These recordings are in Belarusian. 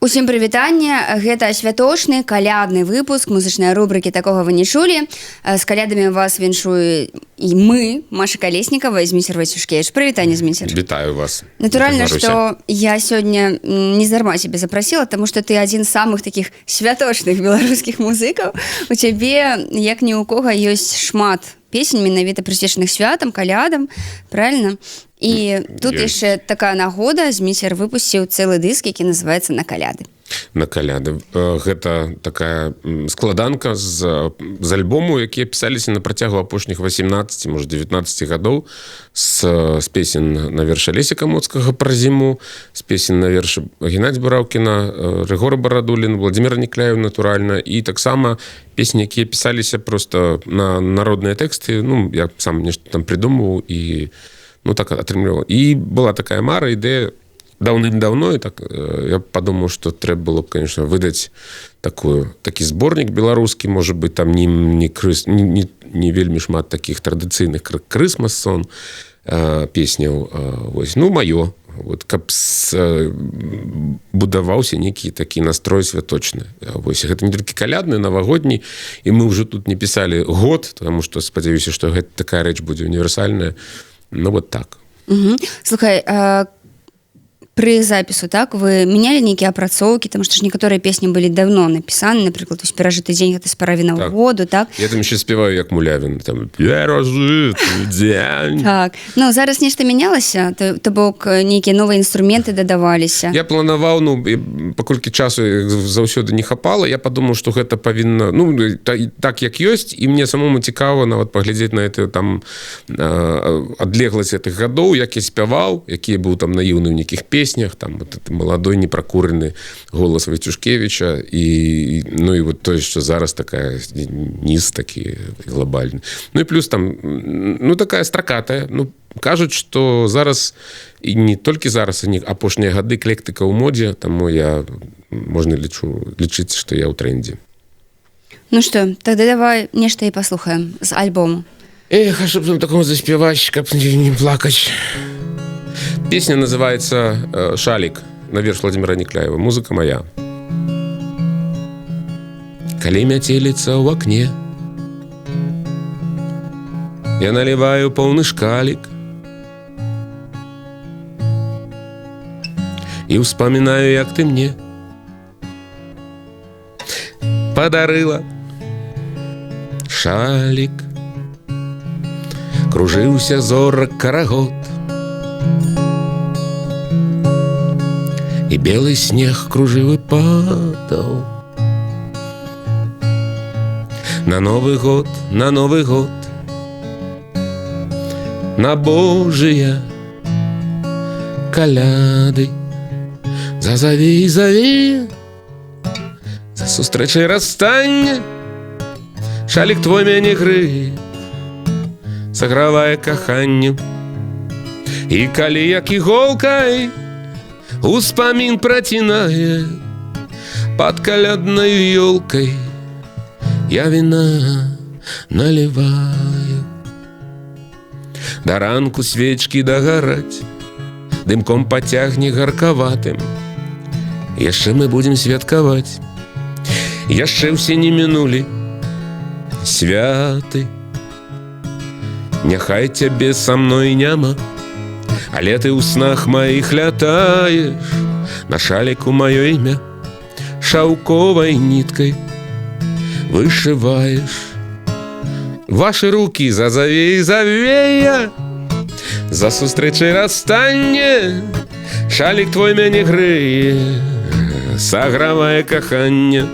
Усім прывітанне. Гэта святочны калядны выпуск музычнай рубрыкі «Такога вы не чулі». З калядамі вас віншую і мы, Маша Калеснікава і Зміцер Вайцюшкевіч. Прывітанне, Зміцер. Вітаю вас. Натуральна, Маруся. што я сёння не зарма цябе запрасіла, таму што ты адзін з самых такіх святочных беларускіх музыкаў. У цябе, як ні ў кога, ёсць шмат песень, менавіта прысвечаных святам, калядам, правильно? І тут Ёсць. яшчэ такая нагода: Зміцер выпусціў цэлы дыск, які называется «На каляды». «На каляды». Гэта такая складанка з альбому, якія пісаліся на працягу апошніх 18, может, 19 гадоў, з песен на вершы Алеся Камоцкага пра зіму, з песен на вершы Геннадзь Бураўкіна, Рыгора Барадулін, Владимир Някляеў, натуральна, і таксама песні, якія пісаліся просто на народныя тэксты. Ну, я сам нешта там придумаў, і, ну, так атрымліваў. І была такая мара, ідэя даўным-даўно, і так я подумаў, что трэба было б, конечно, выдаць такі зборнік беларускі, может быть, там не, крыс, не вельмі шмат таких традыцыйных Christmas song песняў, вось, ну, маё вот, каб будаваўся нейкі такі настрой святочны. Вось, гэта не толькі калядны, навагодні, і мы ўжо тут не пісалі год, потому что спадзяюся, что гэта такая рэч будзе універсальная. Ну, вот так. Угу. Слухай, пры запісу, так, вы мянялі нейкія апрацоўкі, там што ж некаторыя песні былі давно напісаны, напрыклад, вось «Перажыты дзень», гэта з паравіна Так. году, так? Я там еще спяваю, як Мулявін, там «Перажыты дзень». Так, ну, зараз нешта мянялася, то бок нейкія новыя інструменты дадаваліся? Я планаваў, ну, і паколькі часу, як заўсёды, не хапала, я падумаў, што гэта павінна, ну, так, як ёсць, і мне самому цікава нават паглядзець на это, там адлегласць гэтых гадоў, як я спяваў, які я быў там наіўны ў нейкіх песнях, там вот это маладой непрокуренный голас Вайцюшкевіча, і, ну, і вот тое, что зараз, такая ніз такі глобальны. Ну і плюс там ну, такая стракатая. Ну, кажуць, что зараз, і не толькі зараз, а не апошнія гады, эклектыка ў модзе, таму я можна лічыць, что я ў трендзе. Ну что, тогда давай нешта і паслухаем з альбому. Эх, а чтоб там такому заспяваць, каб не плакаць. Песня называется «Шалик», на верш Владимира Некляева. Музыка моя. Калі мяцеліца ў акне, я наливаю поўны шкалік і ўспамінаю, як ты мне падарыла шалік. Кружыўся зорак карагод, і белы снег кружыў і падаў. На Новы год, на Новы год, на Божыя каляды, за завей, завей, за сустрэчай расстанне, шалік твой мяне грэе, сагравае каханне. І калі, як іголкай, успамін працінае, пад каляднаю ёлкай я віна наливаю. Да ранку свечкі дагараць, дымком пацягне гаркаватым. Яшчэ мы будзем святкаваць, яшчэ ўсе не мінулі святы. Няхай цябе са мной няма, але ты ў снах маіх лятаеш, на шаліку маё імя шаўковай ніткай вышываеш. Вашы рукі за завей, завея, за сустрэчай расстанне, шалік твой мяне грэе, сагравае каханне.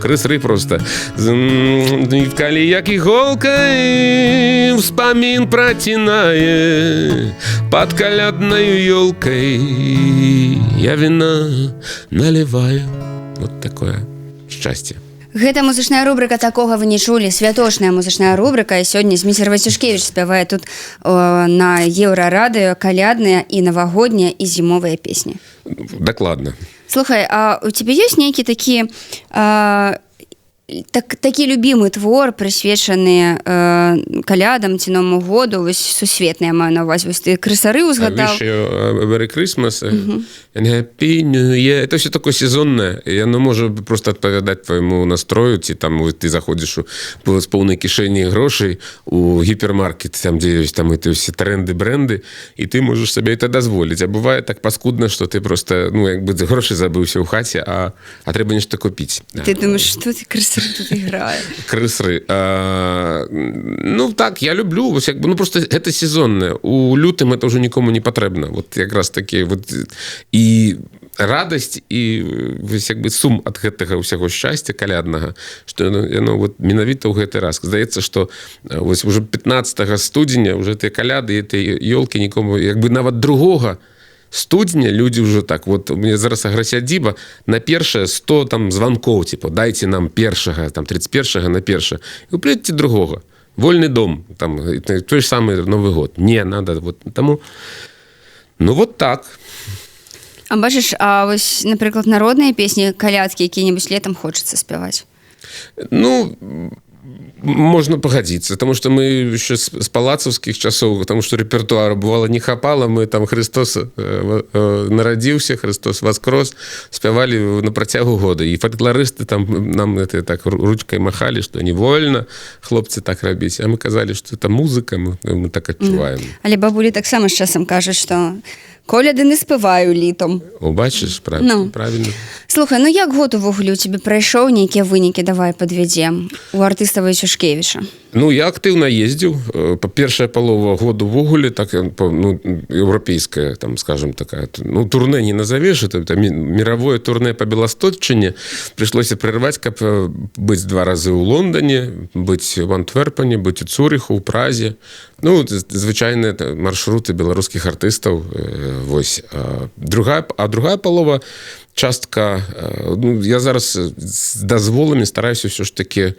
Крысры просто. І калі, як іголкай, успамін працінае, пад каляднаю ёлкай я віна наливаю. Вот такое счастье. Гэта музычная рубрыка «Такога вы не чулі», святочная музычная рубрыка, і сёння Зміцер Вайцюшкевіч спявае тут на Еўрарадыё калядныя і навагоднія і зімовыя песні. Дакладна. Слухай, а у цябе ёсць нейкі такі Так, такі любімы твор, прысвечаны калядам ці Новаму году, вось сусветны, я маю на увазе, вось ты «Крысары» узгадаў. Wish you a Merry Christmas and Happy New Year. Это все такое сезонное. И оно может просто адпавядаць твоему настрою, ці там вот ты заходишь з поўнай кішэні грошай у гіпермаркет, там, дзе ёсць там эти все тренды, бренды, и ты можешь себе это дазволіць. А бывает так паскудна, что ты просто, ну, як бы грошы забыўся ў хаце, а трэба нешта купіць. Ты думаешь, что ты «Крысары» тут играе? «Крысары». А, ну так, я люблю, вось, як бы, ну, просто это сезонное. У лютым это уже нікому не патрэбна. Вот якраз таки вот і радасць, і вось як бы сум ад гэтага ўсяго шчасця каляднага, что яно вот менавіта ў гэты раз. Здаецца, что вось уже 15 студзеня уже тыя каляды, этой ёлкі нікому, як бы нават 2 студзеня люди уже так вот, у меня зараз аграсядзіба на першае 100 там звонкоў, типа, дайте нам першага, там, 31 на першае, купляйте другого, вольны дом там, той же самый Новый год не надо, вот таму, ну, вот так. А бачыш, а вось, напрыклад, народныя песні, калядкі які-небудзь летом хочацца спяваць? Ну, можно пагадзіцца, потому что мы еще с палацаўскіх часоў, потому что репертуара бывало не хапала, мы там «Христос нарадзіўся», «Христос воскрос» спявалі на працягу года, і фальклорысты там нам это так ручкой махали, что не вольно, хлопцы, так рабіць, а мы казалі, что это музыка, мы так адчуваем. Але бабулі таксама з часам кажуць, что коляды не спяваю літом. Убачыш, правильно. Ну. Правильно. Слухай, ну як год увогуле у цябе прайшоў? Нейкія вынікі давай падвядзем у артыста Вайцюшкевіча. Ну, я актыўна ездзіў па першая палова году увогуле так ну, еўрапейская там, скажем, такая, ну, турне не назовешь это, мировое турне по Беласточчыне прыйшлося прерваць, каб быць два разы ў Лондоне, быць в Антверпене, быць у Цюрыху, у Празе. Ну, звычайныя маршруты беларускіх артыстаў. Вось другая палова, частка, ну, я зараз з дазволамі стараюся ўсё ж таки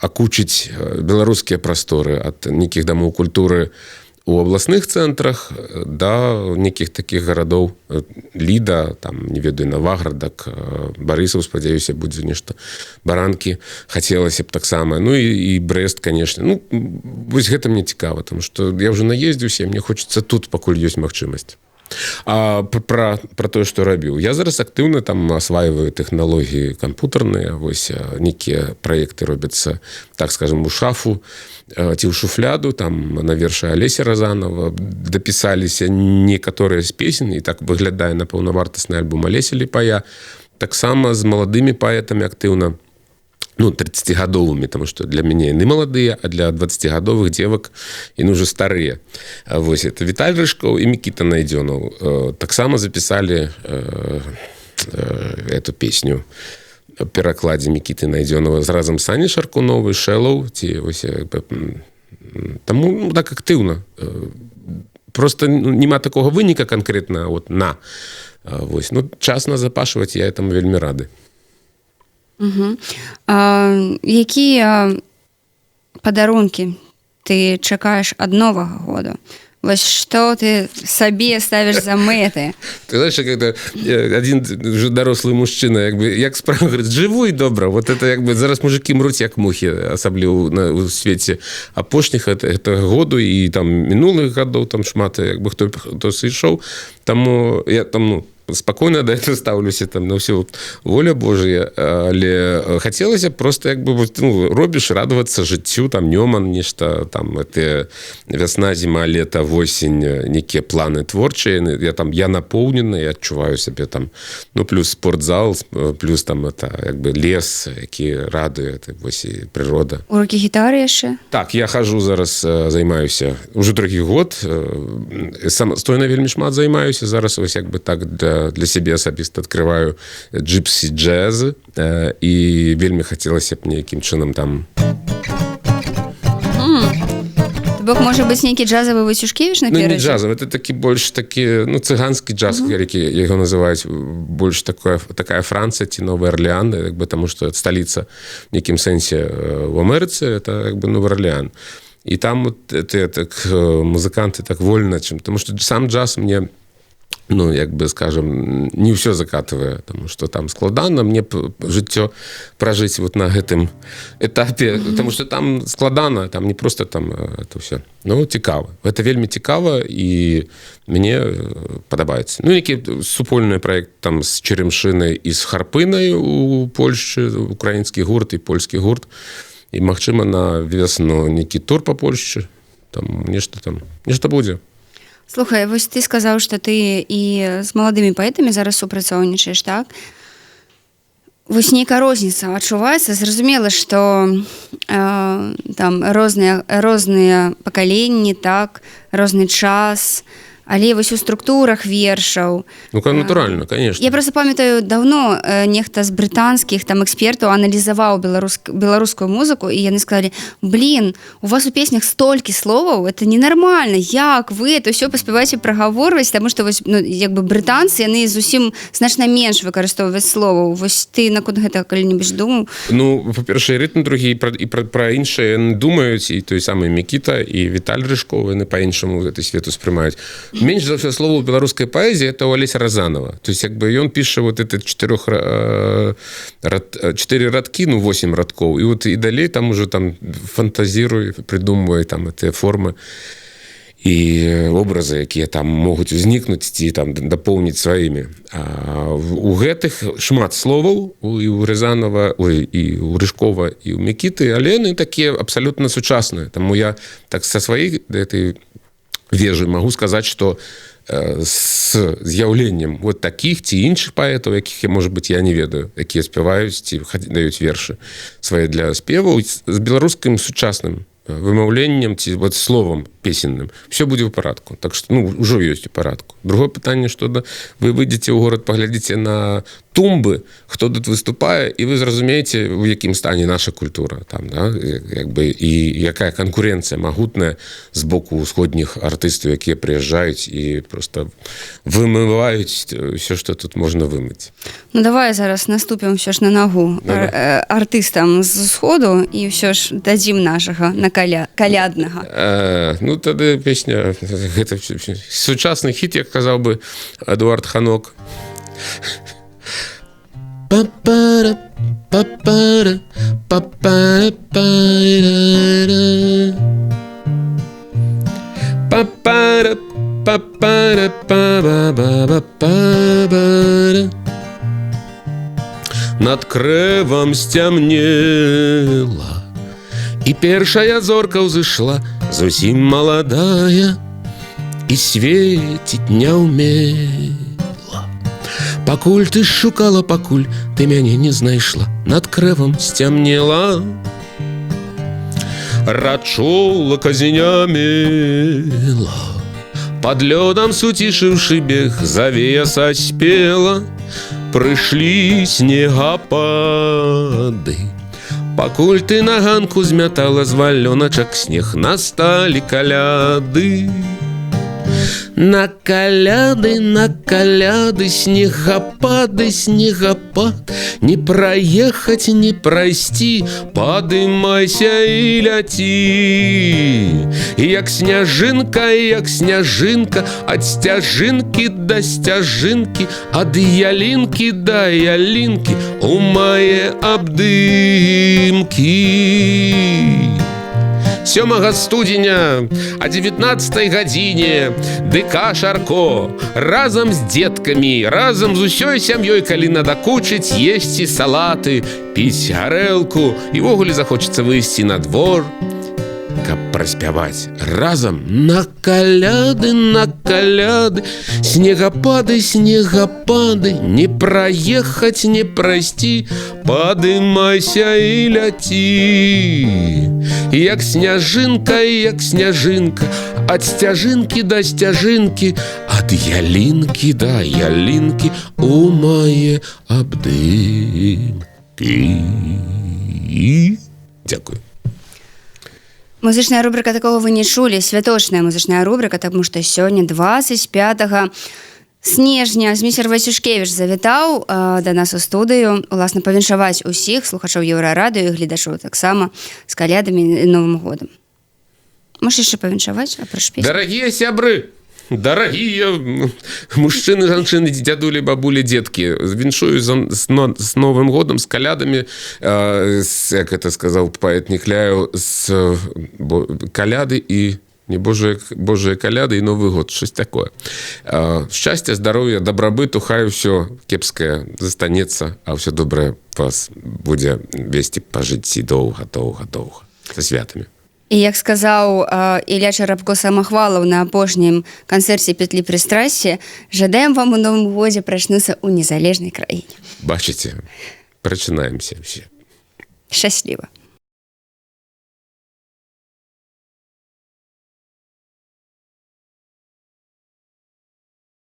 акучыць беларускія прасторы ад нейкіх дамоў культуры у абласных цэнтрах да нейкіх такіх гарадоў, Ліда там, не ведаю, Наваградак, Барысаў, спадзяюся, будзе нешта, Баранкі хацелася б таксама, ну і Брест, конечно. Ну вось гэта мне цікава, там что я уже наездзіўся, мне хочется тут, пакуль ёсць магчымасць. А пра тое, што рабіў, я зараз актыўна там асваиваю тэхналогіі кампутарныя, вось нейкія праекты робяцца, так скажем, у шафу ці ў шуфляду, там на вершы Алеся Разанова дапісаліся некаторыя з песен, і так выглядае на паўнавартасны альбом Алеся Ліпая. Таксама з маладымі паэтамі актыўна, ну, 30гадовымі, тому что для мяне яны маладыя, а для 20гадовых девак яны уже старыя. Вось это Віталь Рыжкоў і Мікіта Найдзёнаў, таксама записали эту песню перакладзе Мікіты Найдзёнова з разам Сані Шаркуновы, Шэлоў ці вось. Таму, ну, так актыўна просто, ну, няма такого выніка конкретно вот на вось, ну, час назапашваць, я этому вельмі рады. Угу. Якія падарункі ты чакаеш ад Новага году? Вось што ты сабе ставіш за мэты? Ты знаешь, когда один уже дарослы мужчына, як бы, як справа, говорит, жыву і добра. Вот это як бы зараз мужики мруць, як мухі, асабліва у свеце апошніх это году і там мінулых гадоў, там шмат як бы хто сышоў. Таму я там, ну, спокойно до этого ставлюся, там на все воля Божия, але хацелася просто, як бы, ну, робіш, радоваться жыццю, там Нёман, нешта там, это вясна, зима, лето, восень, нейкія планы творчыя, я там, я напоўнены, я адчуваю сябе там, ну, плюс спортзал, плюс там это як бы лес, які радуе, это вось і прырода. Урокі гітары яшчэ? Так, я хожу зараз, займаюся уже другі год, самастойна вельмі шмат займаюся зараз, вось як бы так для сябе асабіста открываю gypsy джаз, і вельмі хацелася б нейкім чынам там. То бок можа быць нейкі джазавы Вайцюшкевіч Ну, не наперадзе? джазавы, это такі больш такі, ну, цыганскі джаз, які яго называюць больш такая Францыя ці Новы Орлеан, як бы, таму что сталіца нейкім сэнсе в Амерыцы это як бы Новы Орлеан, і там вот это, так, музыканты так вольна чым, потому что сам джаз мне Ну, як бы, скажем, не ўсё закатывае, тому что там складана мне жыццё пражыць вот на гэтым этапе, потому что там складана, там не просто, там это все. Ну, цікава, это вельмі цікава і мне падабаецца. Ну, які супольны проект там з Чарамшынай і з Харпынай у Польшчы, украінскі гурт і польскі гурт, і, магчыма, на весну нейкі тур по Польшчы, там нешта, там нешта будзе. Слухай, вось ты сказаў, што ты і з маладымі паэтамі зараз супрацоўнічаеш, так? Вось нейкая розніца адчуваецца? Зразумела, што там розныя пакаленні, так, розны час, але вось у структурах вершаў. Ну, натуральна, конечно. Я просто памятаю, давно нехта з брытанскіх там экспертаў аналізаваў беларускую музыку, і яны сказалі: «Блин, у вас у песнях столькі словаў, это ненармальна, як вы это ўсё паспяваеце прагаворваць?» Таму што вось, ну, як бы брытанцы, яны зусім значна менш выкарыстоўваюць словаў. Вось ты наконт гэта калі-небудзь думаў? Ну, па-першае, рытм другі, і пра іншае думаюць, і той самы Мікіта, і Віталь Рыжкоў, яны па-іншаму гэты свет успрымаюць. Менш за ўсё слова ў беларускай паэзіі это у Алеся Разанова. То есть як бы ён піша вот это четырех четыре радкі, ну, 8 радкоў, і вот і далей там уже там фантазируй, придумывай там гэтыя формы і образы, якія там могуць узнікнуць ці там дапоўніць сваімі. У гэтых шмат словаў і у Разанова, ой, і у Рыжкова, і у Мікіты, але яны такія абсалютна сучасныя. Таму я так са сваіх этой вежы могу сказаць, что с з'яўленнем вот таких ці іншых паэтаў, якіх я, может быть, я не ведаю, якія спяваюць ці даюць вершы свае для спеваў з беларускім сучасным вымаўленнем ці вот словом песенным, все будзе ў парадку. Так что, ну, ўжо ёсць у парадку. Другое пытанне, что да, вы выйдзеце ў горад, паглядзіце на тумбы, хто тут выступае, і вы зразумееце, у якім стане наша культура там, да? Як бы, і якая канкурэнцыя магутная з боку ўсходніх артыстаў, якія прыязджаюць і просто вымываюць все, что тут можна вымыць. Ну, давай зараз наступім ўсё ж на нагу артыстам з усходу і ўсё ж дадзім нашага на каляднага. Ну, тады песня, гэта сучасны хіт, як казаў бы Эдуард Ханок. Па-пара, па-пара, па-пара, па-ра-ра. Па-пара, па-пара, па-ба-ба-ба-па-бара. Над крэвам сцямнела, і першая зорка ўзышла, зусім маладая, і свеціць не ўмела. Пакуль ты шукала, пакуль ты мяне не знайшла, над крэвам сцямнела. Рачулка знямела, под лёдам суцішыўшы бег, завея саспела, прыйшлі снегапады. Пакуль ты на ганку змятала з валёначак снег, насталі каляды. На каляды, на каляды, снегапады, снегапад, не праехаць, не прайсці, падымайся і ляці. Як сняжынка, як сняжынка, ад сцяжынкі да сцяжынкі, ад ялінкі да ялінкі, у мае абдымкі. 7 студзеня а 19 гадзіне ДК «Шарко» разам з дзеткамі, разам з усёй сям'ёй, калі надакучыць есці салаты, піць гарэлку і ўвогуле захочацца выйсці на двор, каб праспяваць разам: на каляды, на каляды, снегапады, снегапады, не праехаць, не прайсці, падымайся і ляці. Як сняжынка, як сняжынка, ад сцяжынкі да сцяжынкі, ад ялінкі да ялінкі, у мае абдымкі. Дзякую. Музычная рубрика «Такого вы не чулі», святочная музычная рубрика, таму што сёння 25 снежня Зміцер Вайцюшкевіч завітаў да нас у студыю, уласна, павіншаваць усіх слухачоў Еўрарадыё і гледачоў таксама з калядамі і Новым годам. Можаш яшчэ павіншаваць, апроч песні? Дарагія сябры. Дарагія мужчыны, жанчыны, дзядулі, бабулі, дзеткі, віншую з Новым годам, з калядамі, як это сказаў паэт Някляеў, з бо, каляды і не божыя, божыя каляды і Новы год, щось такое. Шчасця, здароўя, дабрабыту, хай усё кепскае застанецца, а ўсё добрае вас будзе весці па жыцці доўга, доўга, доўга. Са святамі. І як сказаў Ілля Чарапко Самахвалаў на апошнім канцэрце «Петлі пристрастия», жадаем вам у новым годзе прачнуцца ў незалежнай краіне. Бачыце, прачынаемся все. Шчасліва.